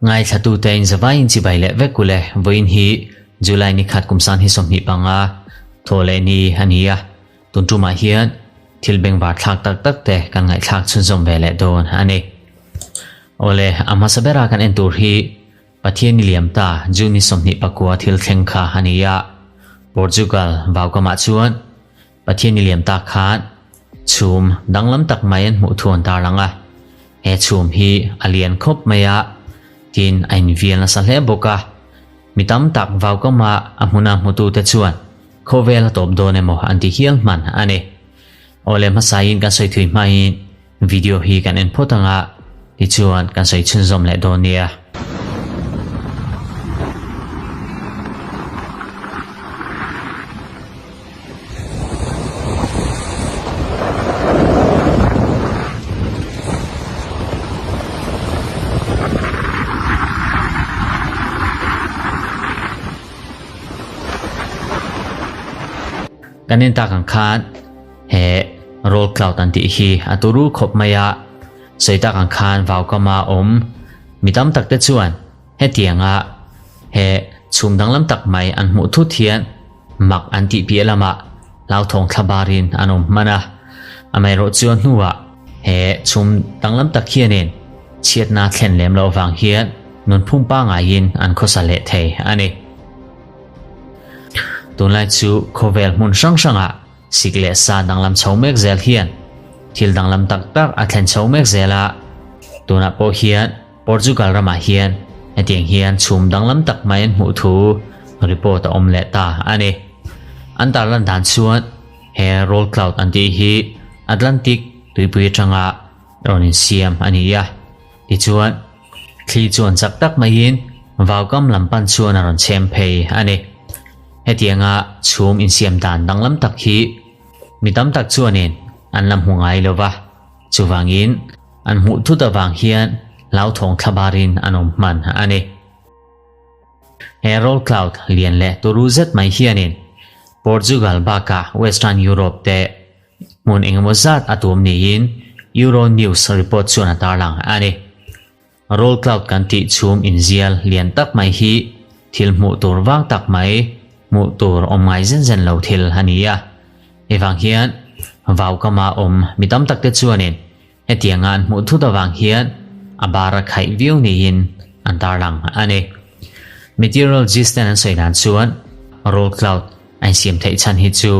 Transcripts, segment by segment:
Ngaithlatute in zavaiin chibai leh vek ule vawiin hi July ni khat kum san hi 25 thaw leh ni a ni a, tun tumah hian thil bengvar thlak tak tak te kan ngaihthlak chhunzawm ve leh dawn a ni. Awle, a hmasa bera kan en tur hi Pathian i liam ta June ni 29 thil thleng kha a ni a, Portugal vaukamah chuan Pathian i liam tak khan chhum danglam tak mai an hmuh thu an tarlang a, he chhum hi a lian khawp mai a, tin a invial nasa hle bawk a. Mi tam tak vaukama a hmuna hmutute chuan khawvel a tawp dawn emaw an ti hial hman a ni. Awle hmasain kan sawi thui hmain video hi kan en phawt ang a, tichuan kan sawi chhunzawm leh dawn nia. Kan en tak ang khan he roll cloud an tih hi a turu khawp mai a, sawi tak ang khan vaukama awm mi tam tak te chuan hetianga he chhum danglam tak mai an hmuh thut hian mak an tih piah lamah hlauthawng thla barin an awm hman a. Amaherawh chuan hnuah he chhum danglam tak hianin chhiatna thlen lem loh avang hian nunphung pangaiin an khawsa leh thei a ni. Tunlai chu khawvel hmun hrang hrangah sik leh sa danglam chho mek zel hian thil danglam tak tak a thlen chho mek zel a. Tunah pawh hian Portugal ramah hian hetiang hian chhum danglam tak mai an hmuh thu report a awm leh ta a ni. An tarlan dan chuan he roll cloud an tih hi Atlantic tuipui atanga rawn insiam a ni a. Tichuan, thli chuan chak tak maiin vaukam lam pan chuan a rawn chhem phei a ni. Hetianga chhum insiam dan danglam tak hi mi tam tak chuanin an la hmu ngai lo va, chuvangin an hmuh thut avang hian hlauthawng thlabarin an awm hman a ni. He roll cloud lian leh turu zet mai hianin Portugal bakah Western Europe te hmun engemaw zat a tum niin Euronews report chuan a tarlang a ni. Roll cloud kan tih chhum inzial lian tak mai hi thil hmuh tur vang tak mai, hmuh tur awm ngai zen zen lo thil a ni a. Hei vang hian vaukama awm mi tam tak te chuanin hetianga an hmuh thut avang hian a bar a khaih viau niin an tarlang a ni. Meteorologist ten an sawi dan chuan roll cloud a insiam theih chhan hi chu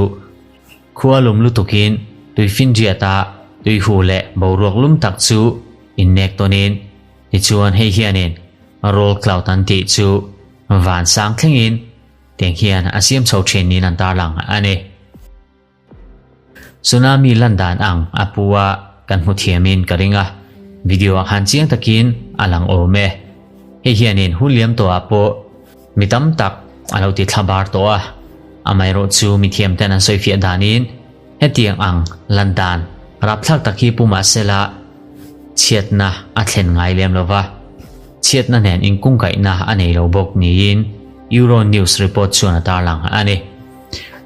Khua lum lutukin tuifinriata tuihu leh boruak lum tak chu innek tawnin, tichuan hei hianin roll cloud an tih chu van sang thlengin tiang hian a siam chho thin niin an tarlang a ni. Tsunami lan dan ang a pu a kan hmu thiamin ka ring a, video ah khan chiang takin a lang awm e. Hei hianin hun liam tawhah pawh Mi tam tak a lo ti thla bar tawh a, amaherawh chu mithiam ten an sawifiah danin hetiang ang lan dan rapthlak tak hi pu mahsela chhiatna a thlen ngai lem lo va, chhiatna nen inkungkaihna a nei lo bawk niin Euronews report chuan a tarlang a ni.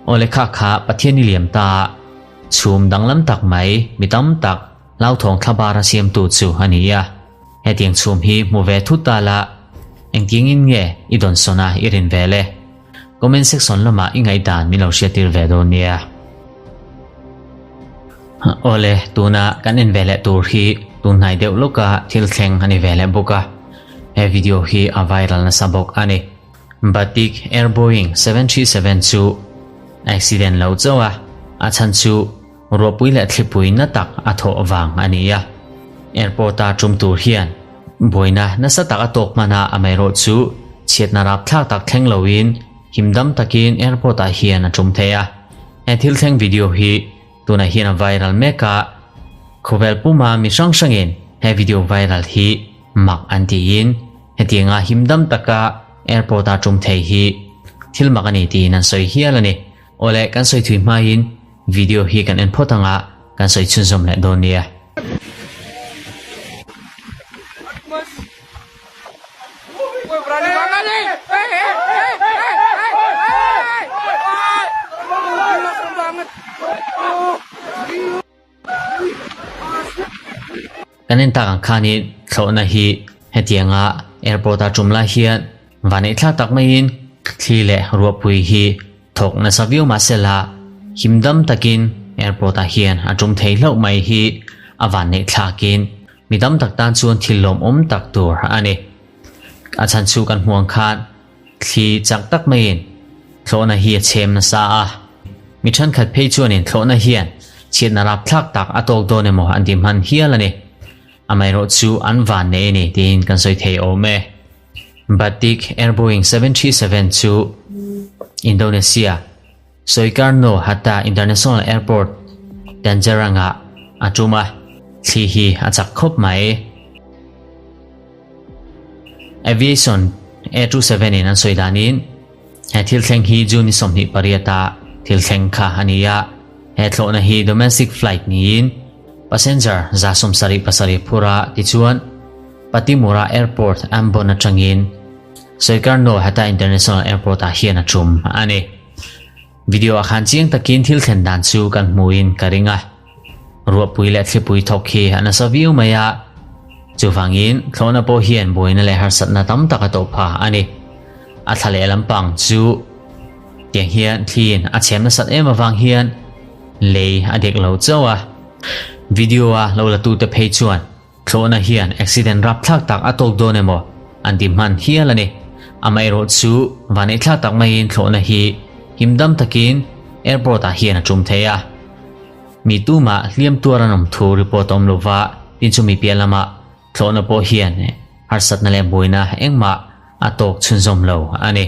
Aw lehkha kha Pathian i liam ta a, chhum danglam tak mai mi tam tak hlauthawng thla bar a siamtu chu a ni a. Hetiang chhum hi hmu ve thut ta la, engtiangin nge i dawnsawn a i rin ve le? Comment section lamah i ngaihdan min lo hriattir ve dawn nia. Awle, tuna kan en ve leh tur hi tunhnai deuh lawka thil thleng a ni ve leh bawk a, he video hi a viral nasa bawk a ni. Batik Air Boeing 737 chu accident lo chauh a, a chhan chu Ruahpui leh thlipui na tak a thawh vang a ni a. Airport-a tum tur hian buaina nasa tak a tawk hman a, amaherawh chu chhiatna rapthlak tak thleng loin himdam takin airport-ah hian a tum thei a. He thil thleng video hi tunah hian a viral mek a, khawvel puma mi hrang hrangin he video viral hi mak an tiin hetianga himdam taka airport-a tum thei hi thil mak a ni tiin an sawi hial a ni. Awle, kan sawi thui hmain video hi kan en phawt anga kan sawi chhunzawm leh dawn nia. Kan en tak ang khanin thlawhna hi hetianga airport a tum lai hian vaneihthlak tak maiin thli leh ruahpui hi thawk nasa viau mahsela himdam takin airport ah hian a tum thei hlauh mai hi a vanneihthlakin mi tam tak tan chuan thil lawmawm tak tur a ni. A chhan chu kan hmuh ang khan Thli chak tak maiin thlawhna hi a chhem nasa a, mi thenkhat phei chuanin thlawhna hian chhiatna rapthlak tak a tawk dawn emaw an ti hman hial a ni. Amaherawh chu an van nei a ni tiin kan sawi thei awm e. Batik Air Boeing 737 chu Indonesia Soekarno Hatta International Airport, Tangerang-ah a tum a, thli hi a chak khawp mai. Aviation A 27 in an sawi danin he thil thleng hi June ni 28 a thil thleng kha a ni a, he thlawhna hi domestic flight niin passenger 77 phur a tichuan Patimura Airport Ambon atangin Soekarno Hatta International Airport ah hian a tum a ni. Video ah khan chiang takin thil thlen dan chu kan hmuin ka ring a. Ruahpui leh thlipui thawk hi a nasa viau mai a, chuvangin thlawhna pawh hian buaina leh harsatna tam tak a tawh phah a ni. A thla leh lampang chu tiang hian thliin a chhem nasat em avang hian lei a dek lo chauh a. Video a lo la tute phei chuan Thlawhna hian accident rapthlak tak a tawk dawn emaw an ti hman hial a ni. Amaherawh chu vaneihthlak tak maiin thlawhna hi himdam takin airport ah hian a tum thei a. Mi tumah hliam tuar an awm thu report a awm lova, tin chumi piah lamah thlawhna pawh hian harsatna leh buaina engmah a tawk chhunzawm lo a ni.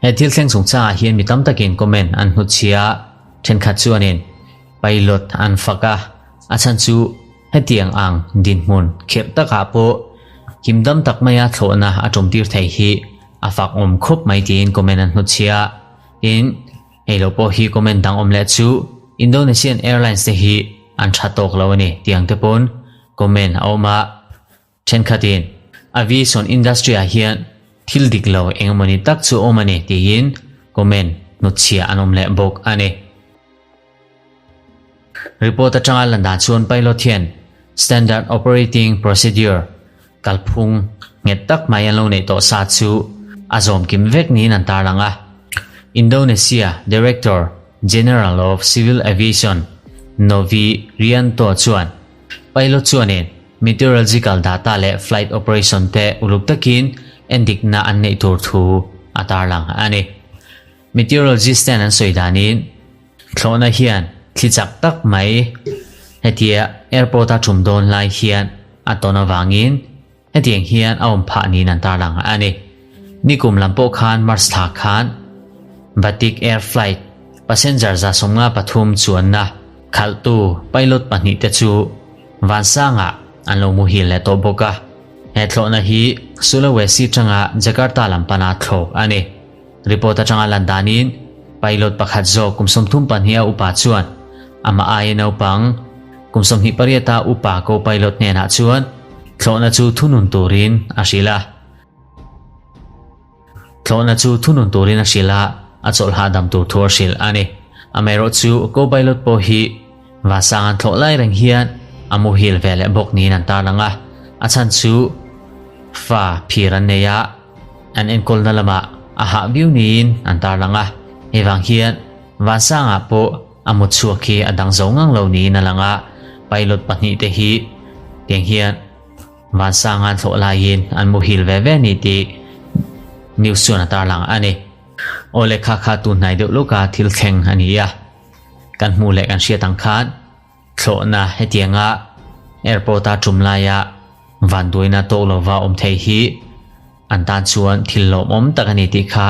He thil thleng chungchangah hian mi tam takin comment an hnutchhia a, thenkhat chuanin pilot an fak a, a chhan chu Hetiang ang dinhmun khirh takah pawh himdam tak maia thlawhna a tumtir thei hi a fak awm khawp mai tiin comment an hnutchhia. Tin, hei lo pawh hi comment dang awm leh chu Indonesian Airlines te hi an tha tawk lo a ni tiang te pawn comment a awm a. Thenkhatin aviation industry ah hian thil dik lo eng emawni tak chu awm a ni tiin comment hnutchhia an awm leh bawk a ni. Report atanga lan dan chuan pilot hian Standard Operating Procedure kalphung nghet tak mai an lo neih tawh sa chu a zawm kim vek niin an tarlang a. Indonesia Director General of Civil Aviation Novi Rianto chuan pilot chuanin meteorological data leh flight operation te uluk takin endikna an neih tur thu a tarlang a ni. Meteorologist ten an sawi danin Thlawhna hian thli chak tak mai hetia airport a tum dawn lai hian a tawn avangin hetiang hian a awm phah niin an tarlang a ni. Nikum lam pawh khan March thla khan Batik Air flight passenger 53 chuanna khalhtu pilot pahnihte chu vansangah an lo muhil leh tawh bawk a. He thlawhna hi Sulawesi tanga Jakarta lam pana thlawk a ni. Report atanga lan danin pilot pakhat zawk kum 32 a upa chuan amah aia naupang kum 28 a upa co-pilot hnenah chuan thlawhna chu thunun turin a hrilh a. Thlawhna chu thunun turin a hrilh a, a chawlh hahdam tur thu a hrilh a ni. Amaherawh chu co-pilot pawh hi Vasang an thlawh lai reng hian a muhil ve leh bawk niin an tarlang a, a chhan chu fa phir an nei a, An enkawlna lamah a hah viau niin an tarlang a, hei vang hian Vansangah pawh a mut chhuak hi a dang zo ngang lo niin a lang a, pilot pahnihte hi tiang hian Vansanga an thlawh laiin an muhil ve ve a ni tih news chuan a tarlang a ni. Aw le kha kha tun hnai deuh lawka thil thleng a ni a, kan hmuh leh kan hriat ang khan Thlawhna hetianga airport-a tum laia vanduaina tawk lova awm thei hi an tan chuan thil lawmawm tak a ni tih kha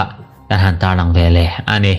kan han tarlang ve leh a ni.